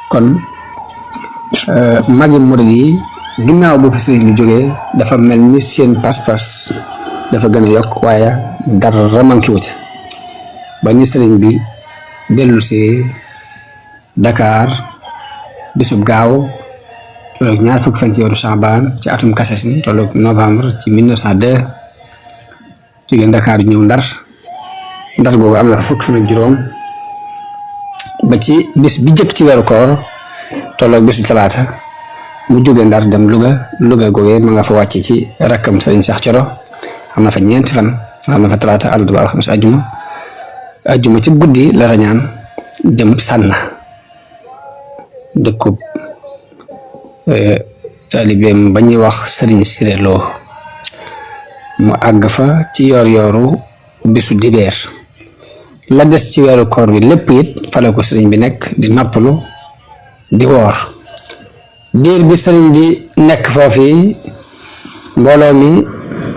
kon magi murid yi ginnaaw bu fi sëriñ bi jógee dafa mel ni seen pas-pas dafa gën a yokk waaye dara manqué wu ci ba ni sëriñ bi dellu si Dakar bisub gaaw tolloog ñaar fukki fan ci weeru Saabaan ci atum Kasasi tolloog novembre ci 1902 jógee Dakar ñëw Ndar boobu am na fukki fan ak juróom ba ci bis bi jëkk ci weeru koor tolloog bisu talaata mu jóge Ndar dem Louga googee ma nga fa wàcc ci rakkam sëriñ Cheikh Thioro am na fa ñeenti fan am na fa talaata àllarba alxames ajjuma ci guddi la rañaan dem Sànna dëkkub taalibeem ba ñuy wax sëriñ Siré Lo mu àgg fa ci yoor-yooru bisu dibeer la des ci weeru koor bi lépp it fale ko sëriñ bi nekk di noppalu di woor diir bi sëriñ bi nekk foofu mbooloo mi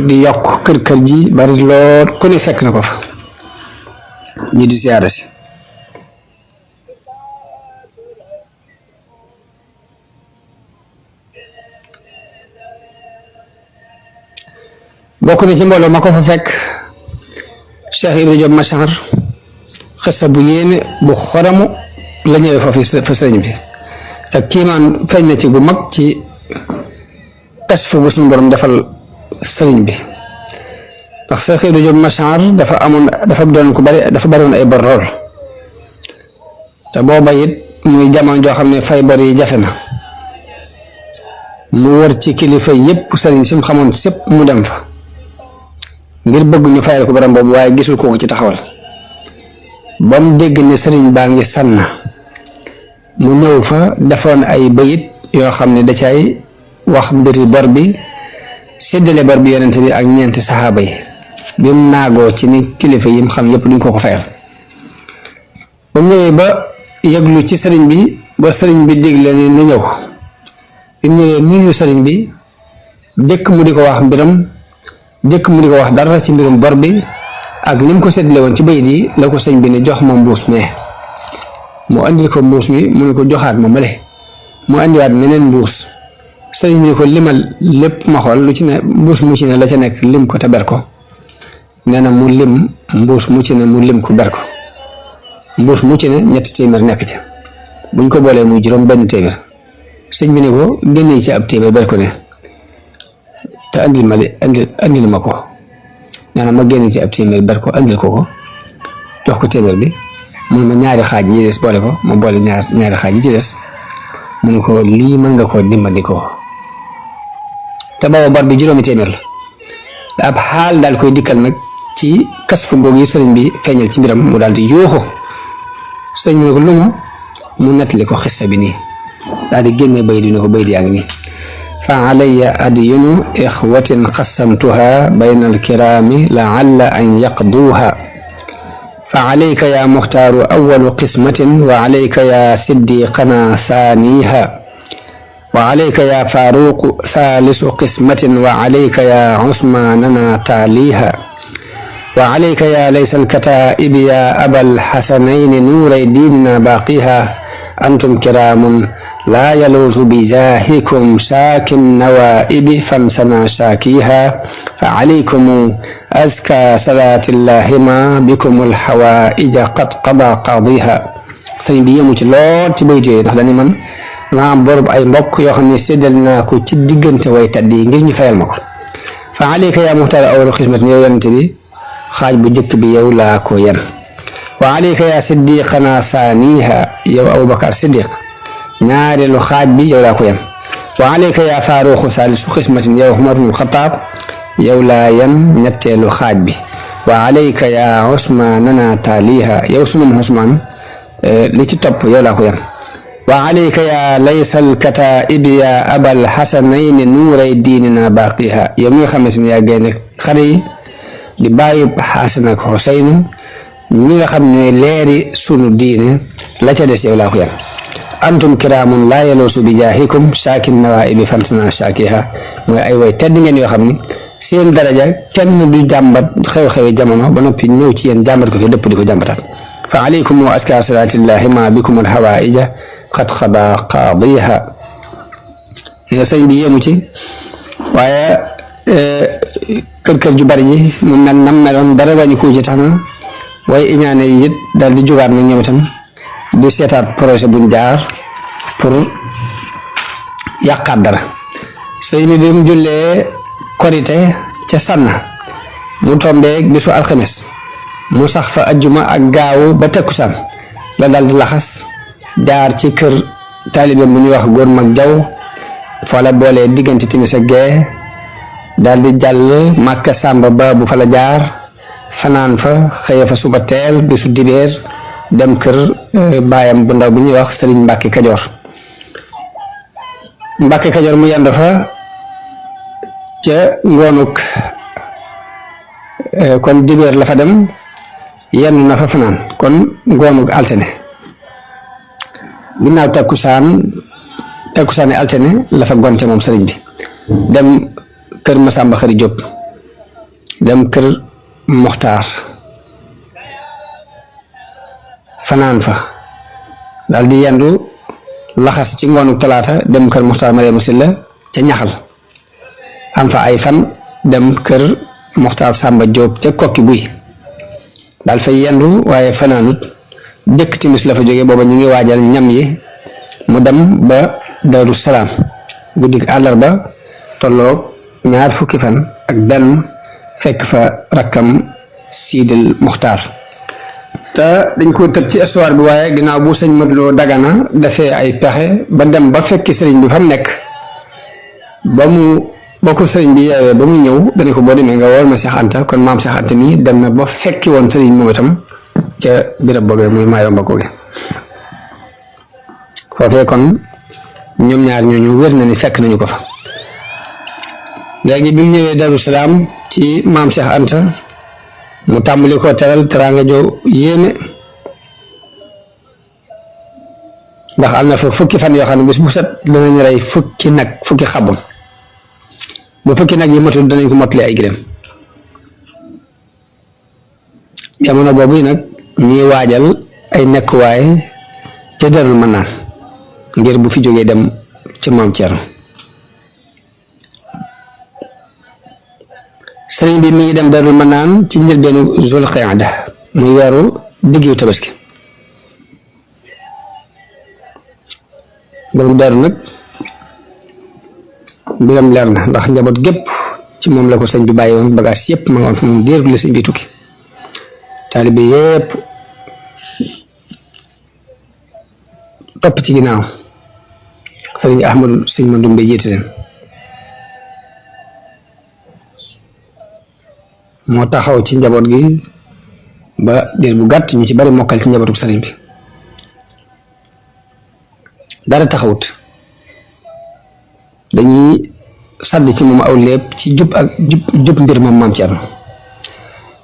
di yokk kër ji bari lool ku ne fekk na ko fa ñi di siyaare si bokk na ci mbooloo ma ko fa fekk Cheikh Ibrahima Diop Machar xissa bu yéene bu xoramu la ñëwee foofu fa sëriñ bi te kiimaan feeñ na ci bu mag ci kasfu bu suñu borom defal sëriñ bi ndax Cheikh Ibrahima Diop Machar dafa bari woon ay bor lool te booba it muy jamono joo xam ne fay bor yi jafe na mu wër ci kilifa yépp sëriñ si mu xamoon sépp mu dem fa ngir bëgg ñu fayal ko borom boobu waaye gisul ko ci taxawal ba mu dégg ne sëriñ baa ngi Sànna mu ñëw fa defoon ay bayit yoo xam ne da cay wax mbiri bor bi séddale bor bi yonent bi ak ñeenti saxaaba yi bi mu naagoo ci ni kilifa yi mu xam yépp duñ ko fayal ba mu ñëwee ba yëglu ci sëriñ bi ba sëriñ bi digle ni na ñëw bi mu ñëwee nuyu sëriñ bi jëkk mu di ko wax mbiram jëkk mu di ko wax dara ci mbirum bor bi ak ni mu ko séddale woon ci bayit yi la ko sëñ bi ne jox ma mbuus mee mu andil ko mbuus mi mu ne ko joxaat ma male mu andiwaat meneen mbuus sëñ bi ko limal lépp ma xool lu ci ne mbuus mu ci ne la ca nekk lim ko te ber ko nee na mu lim mbuus mu ci ne mu lim ko ber ko mbuus mu ci ne 3 téeméer nekk ca buñ ko boolee muy juróom benn téeméer sëñ bi ne ko génnee ci ab téeméer ber ko ne te andil ma ko nee na ma génne ci ab téeméer ber ko andil ko jox ko téeméer bi mun ma ñaari xaaj yi des boole ko ma boole ñaari xaaj yi ci des mu ne ko lii mën nga koo dimbali ko te booba bor bi juróomi téeméer la ab xaal daal koy dikkal nag ci kas fu googu yi sëriñ bi feeñal ci mbiram mu daal di yuuxu sëriñ bi ne ko lu mu nettali ko xissa bi nii daal di génne bay di ne ko bay di yaa ngi nii fa alayya adyunu ixwatin xasamtuha bayna alkiraami laalla an yaqduuha fa alayka ya muxtaaru awalu qismatin wa alayka ya siddiqana saaniha wa alayka ya faaruqu thalisu qismatin wa alayka ya usmaanana taaliha wa alayka ya laysa alkataa'ibi ya abal xasanayni nuuray diinina baaqiha antum kiraamun laa yaluusu bijaahikum saakin nawaa'ibi fansana saakiha fa alaykum azka salaatillahi ma bikum alxawaa'ija qad qada qaadiha sëñ bi yëmu ci lool ci bayt yooyu ndax dañu man dama am borob ay mbokk yoo xam ne séddal naa ko ci diggante way taddi yi ngir ñu fayal ma ko fa alayka yaa muxtaar awwalu xismatin yow yonente bi xaaj bu njëkk bi yow laa ko yen wa alayka yaa siddiqana saaniha yow Abubakar Siddiq ñaareelu xaaj bi yow laa ko yen wa alayka yaa faaruqu saalisu xismatin yow Umar ibn Xattaab yow laa yen ñetteelu xaaj bi wa alayka yaa Usmaanana taaliha yow sunum Usmaan li ci topp yow laa ko yen wa alayka yaa laysal kataa'ibi yaa abal xasanayni nuuray diinina baaqiha yow mi nga xamante ne yaa génne xare yi di bàyyi Xasan ak Xuseyn ñi nga xam ne leeri sunu diine la ca des yow laa ko yen antum kiraamun laa yaluusu bi jaahikum saakin nawaa'ibi fansana saakiha mooy ay way tedd ngeen yoo xam ni seen daraja kenn du jàmbat xew-xewi jamono ba noppi ñëw ci yéen jàmbat ko fi dëpp di ko jàmbataat fa alaykum wa aska salaatillahi ma bikum alhawaa'ija qad xada qaadiha. Sëñ bi yéemu ci waaye kër ju bari ji mu mel nam meloon dara bañu ko ci tax na waaye iñaane yi it daal di jugaat nag ñoom itam di seetaat projet buñ jaar pour yàqaat dara. sëñ bi mu jullee korite ca Sànna mu tombeeg bisu alxames mu sax fa ajjuma ak gaawu ba takkusaan la daal di laxas jaar ci kër taalibeem bu ñuy wax góor mag jaw fa la boolee diggante timis ak gee daal di jàll Màkka Sàmba ba bu fa la jaar fanaan fa xëye fa suba teel bisu dibeer dem kër baayam bu ndaw bu ñuy wax Sëriñ Mbàkke Kajoor. Mbàkke Kajoor mu yendu fa ca ngoonuk kon dibeer la fa dem yendu na fa fanaan kon ngoonuk altine ginnaaw takkusaani altine la fa gonte moom sëriñ bi dem kër Masamba Xari Jóob dem kër Moxtaar fanaan fa daal di yendu laxas ci ngoonu talaata dem kër Moxtaar Mariama Silla ca ñaxal am fa ay fan dem kër Moxtaar Sàmba Jóob ca kokki guy daal fay yendu waaye fanaanut jëkk timis la fa jógee booba ñu ngi waajal ñam yi mu dem ba Daaru Salaam guddik àllarba tolloog 2 fukki fan ak benn fekk fa rakkam Siidil Muxtaar te dañ ko tëb ci histoire bi waaye ginnaaw bu sëñ Modou Lo Dagana dafee ay pexe ba dem ba fekki sëriñ bi fa mu nekk ba ko sëriñ bi yeewee ba muy ñëw dañu ko boo demee nga wool ma Cheikh Anta kon maam Cheikh Anta mi dem na ba fekki woon sëriñ moom itam ca birab boobee muy Mayomba googe foofee kon ñoom ñaar ñooñu wér na ni fekk nañu ko fa. léegi bi mu ñëwee Darou Salaam ci maam Cheikh Anta mu tàmbali ko teral teraanga jo yéeme ndax am na fa fukki fan yoo xam ne bis bu set danañu rey fukki xabam bu fukki nag yi matul danañ ko mottali ay gërëm jamono boobu nag ñuy waajal ay nekkuwaay ca Darou Manaan ngir bu fi jógee dem ci maam Thierno. sëriñ bi mi ngi dem Darou Manaan ci njëlbeenu Zul Qaada muy weeru diggu tabaski borom daaru nag mbiram leer na ndax njaboot gépp ci moom la ko sëñ bi bàyyi woon bagage yépp ma nga woon fa moom diir la sëñ bi tukki taalibe yépp topp ci ginnaaw sëriñ Ahmadu sëñ ma Ndumbe jiite leen moo taxaw ci njaboot gi ba diir bu gàtt ñu ci bari mokkal ci njabootu sëriñ bi dara taxawut dañuy sàdd ci moom aw lépp ci jub mbir moom maam Thierno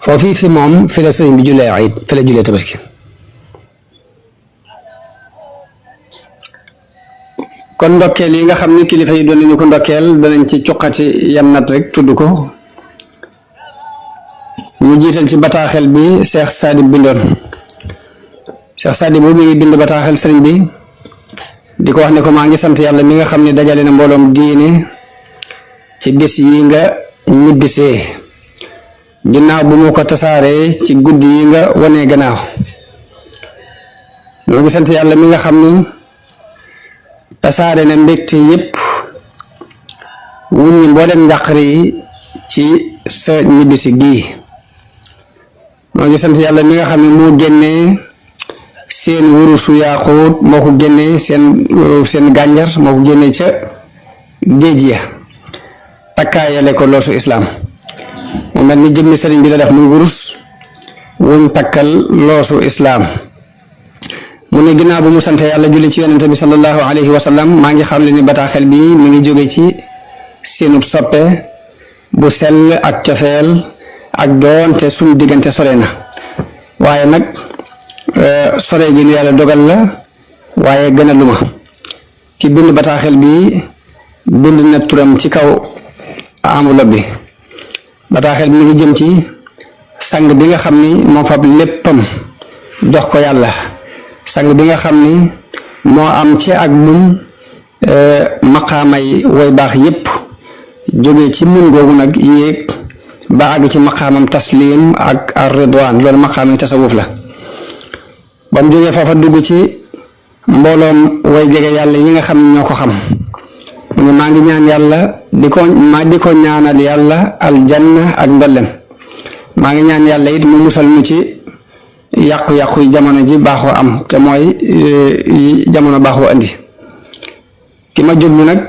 foofu fi moom fi la sëriñ bi jullee ayit fi la jullee tabaski kon ndokkeel yi nga xam ne kilifa yi doon nañu ko ndokkeel danañ ci cuqati yam nat rek tudd ko ñu jiital ci bataaxel bi Cheikh Sadi bindoon Cheikh Sadi boobu mi ngi bind bataaxel sëriñ bi di ko wax ne ko maa ngi sant yàlla mi nga xam ne dajale na mbooloom diine ci bis yi nga ñibbisee ginnaaw bu mu ko tasaaree ci guddi yi nga wanee gannaaw maa ngi sant yàlla mi nga xam ne tasaare na mbégte yépp wuññi mboolem njàqare yi ci sa ñibbisi gii maa ngi sant yàlla mi nga xam ne moo génnee seen wurusu yaaxuut moo ko génnee seen gànjar moo ko génnee ca géej ya takkaayale ko loosu islaam mu mel ni jëmmi sëriñ bi la def muy wurus wuñ takkal loosu islaam mu ne ginnaaw bu mu sant yàlla julli ci yonente bi sallallahu alayhi wa sallam maa ngi xam le ni bataaxel bi mi ngi jóge ci seenub soppe bu sell ak cofeel ak doonte suñu diggante sore na waaye nag sore gi lu yàlla dogal la waaye gën a luma ki bind bataaxel bi bind na turam ci kaw enveloppe bi bataaxel bi mi ngi jëm ci sang bi nga xam ni moo fab léppam jox ko yàlla sang bi nga xam ni moo am ci ak muñ maqaamay way baax yépp jóge ci muñ googu nag yéeg ba àgg ci maqaamam taslim ak ar-ridwaan loolu maqaamay tasawuf la ba mu jógee foofa dugg ci mbooloom way jege yàlla yi nga xam ne ñoo ko xam mu ne maa ngi ñaan yàlla di ko ñaanal yàlla aljanna ak ndollem maa ngi ñaan yàlla it mu musal mu ci yàqu-yàqu yi jamono ji baaxoo am te mooy jamono baaxoo andi ki ma jublu nag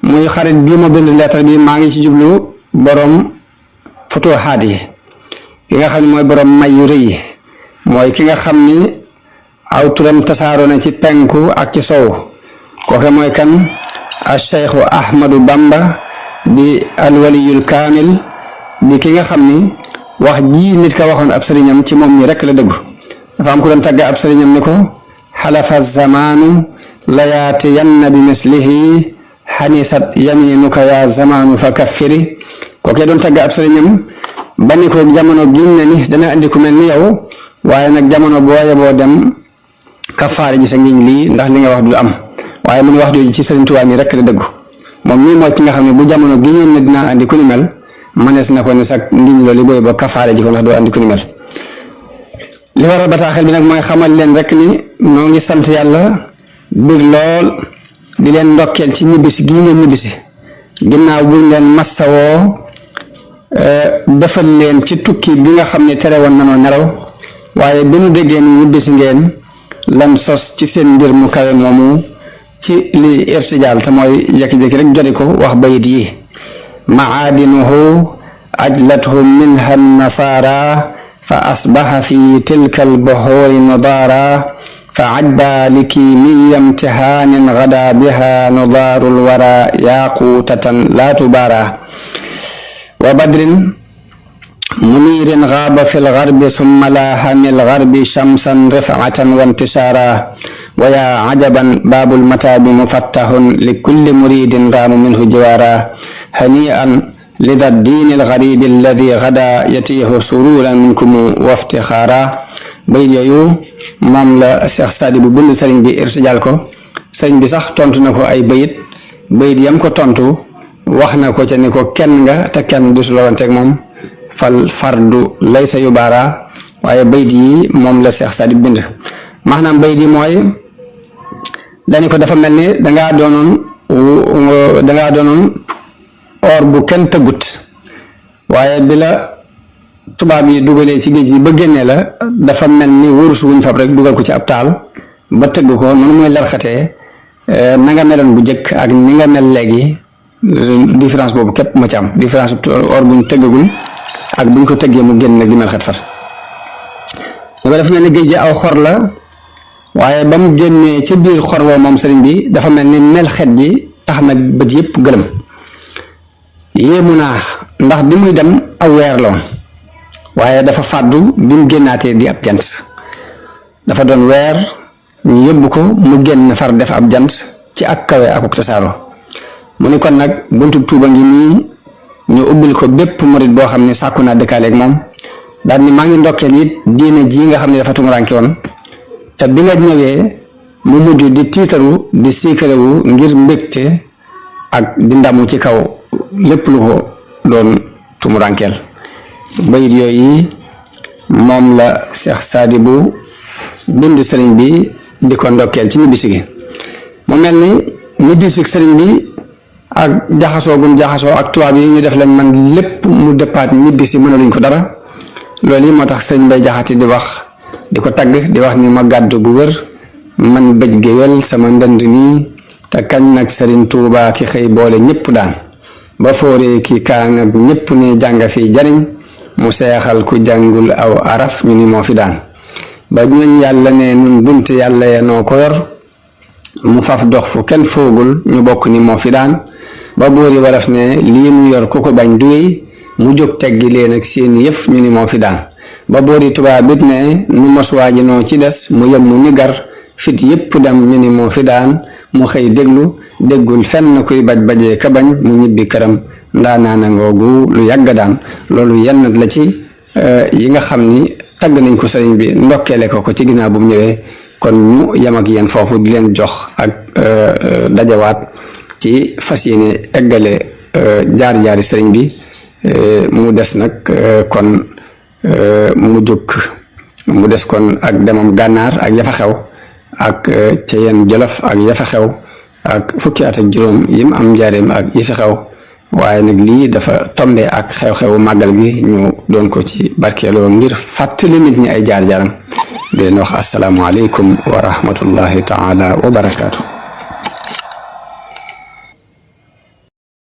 muy xarit bii ma bind lettre bi maa ngi ci jublu borom futuhaat yi ki nga xam ne mooy borom may yu rëy yi mooy ki nga xam ni aw turam tasaaroo na ci penku ak ci sow kooke mooy kan al cheikhu ahmadu bamba di alwaliyul kaamil di ki nga xam ni wax ji nit ka waxoon ab sëriñam ci moom ñi rekk la dëggu dafa am ku doon tàgga ab sëriñam ni ko xalafa zamaanu layaatiyanna bi mislihi xanisat yaminuka ya zamaanu fa kaffiri kookee doon tàgga ab sëriñam ba ni ko jamono giñ na ni dana andi ku mel ni yow waaye nag jamono booye boo dem kafaare ji sa ngiñ lii ndax li nga wax du am waaye mu ngi wax jooju ci Sëriñ Tuubaa mi rekk la dëggu moom mii mooy ki nga xam ne bu jamono giñoon ne dinaa andi ku ni mel manees na ko ne sax ngiñ loolu booy ba kafaare ji ko ndax doo andi ku ni mel li waral bataaxel bi nag mooy xamal leen rek ni noo ngi sant yàlla bir lool di leen ndokkeel ci ñibbisi gi ngeen ñibbisi ginnaaw buñ leen massawoo defal leen ci tukki bi nga xam ne tere woon nanoo nelaw waaye bi ñu déggee ni ñibbisi ngeen lan sos ci seen mbir mu kawe moomu ci li irtijaal te mooy jékki-jékki rek joti ko wax bayit yi maadinuhu ajlathu minha nasara fa asbaha fi tilka albuhuri nudara fa ajba likimiya imtihanin gada biha nudaru lwara yaqutatan la tubara wa badrin منير غاب في الغرب ثم لاح من الغرب شمسا رفعة وانتشارا ويا عجبا باب المتاب مفتح لكل مريد رام منه جوارا هنيئا لذا الدين الغريب الذي غدا يتيه سرورا منكم وافتخارا بيد يو مام لا شيخ سادي بو بند سيرن بي ارتجال كو سيرن بي صاح تونتو نكو اي بيد يام كو تونتو واخنا كو تي نيكو كين nga ta kenn dus lawante ak mom fal fardu laysa yubara waaye bayt yi moom la Seex Saadi bind maanaam bayt yi mooy dañu ko dafa mel ni dangaa doonoon or bu kenn tëggut waaye bi la tubaab yi dugalee ci géej gi ba génnee la dafa mel ni wurus wuñ fab rek dugal ko ci ab taal ba tëgg ko noonu mooy larxatee na nga meloon bu jëkk ak ni nga mel léegi différence boobu képp ma ci am différence or buñ tëggagul ak buñ ko tëggee mu génn nag di mel xet far dafa def na ni géej gi aw xor la waaye ba mu génnee ca biir xor woo moom sëriñ bi dafa mel ni mel xet ji tax nag bët yépp gëlëm yéemu naa ndax bi muy dem aw weer la woon waaye dafa fàddu bi mu génnaatee di ab jant dafa doon weer ñu yóbbu ko mu génn far def ab jant ci ak kawe akuk tasaaro mu ni kon nag buntu tuuba ngi nii ñu ubbil ko bépp murit boo xam ne sàkku naa dëkkaale ak moom daal ni maa ngi ndokkeel it diine ji nga xam ne dafa tumuraanke woon te bi nga ñëwee mu mujj di tiitaru di siikarewu ngir mbégte ak di ndamu ci kaw lépp lu ko doon tumuraankeel bayit yooyu moom la Seex Saadi bu bind sëriñ bi di ko ndokkeel ci ñibbisi gi mu mel ni ñibbisi sëriñ bi ak jaxasoo gum jaxasoo ak tubaab yi ñu def lañ man lépp mu dëppaat ñibbisi mënaluñ ko dara loolu yi moo tax sëriñ Bay Jaxate di wax di ko tagg di wax ni ma gàddu gu wër man bëj géwél sama ndënd nii te kañ nag sëriñ Tuubaa ki xëy boole ñëpp daan ba fooree ki kaa nag ñëpp ni jàng fi jariñ mu seexal ku jàngul aw araf ñu ni moo fi daan ba ñooñ yàlla ne nun bunt yàlla ya noo ko yor mu faf dox fu kenn foogul ñu bokk ni moo fi daan ba boori waraf ne lii mu yor ku ko bañ duwéy mu jóg teggi leen ak seen yëf ñu ni moo fi daan ba boori tubaab bit ne nu moswaaji noo ci des mu yem mu ni gar fit yëpp dem ñu ni moo fi daan mu xëy déglu déggul fenn kuy baj-bajee ka bañ mu ñibbi këram ndaanaana ngoogu lu yàgg daan loolu yenn la ci yi nga xam ni tagg nañ ko sëriñ bi ndokkeele ko ci ginnaaw bu mu ñëwee kon ñu yam ak yéen foofu di leen jox ak dajawaat ci fas yéene eggale jaar-jaari sëriñ bi mu des nag kon mu des kon ak demam gànnaar ak yafa xew ak ca yeen jolof ak yafa xew ak fukki at ak juróom yim am njaareem ak yi fi xew waaye nag lii dafa tombe ak xew-xewu màggal gi ñu doon ko ci barkeeloo ngir fàttali nit ñi ay jaar-jaaram di leen wax asalaamaaleykum wa rahmatullahi taala wa barakaatu.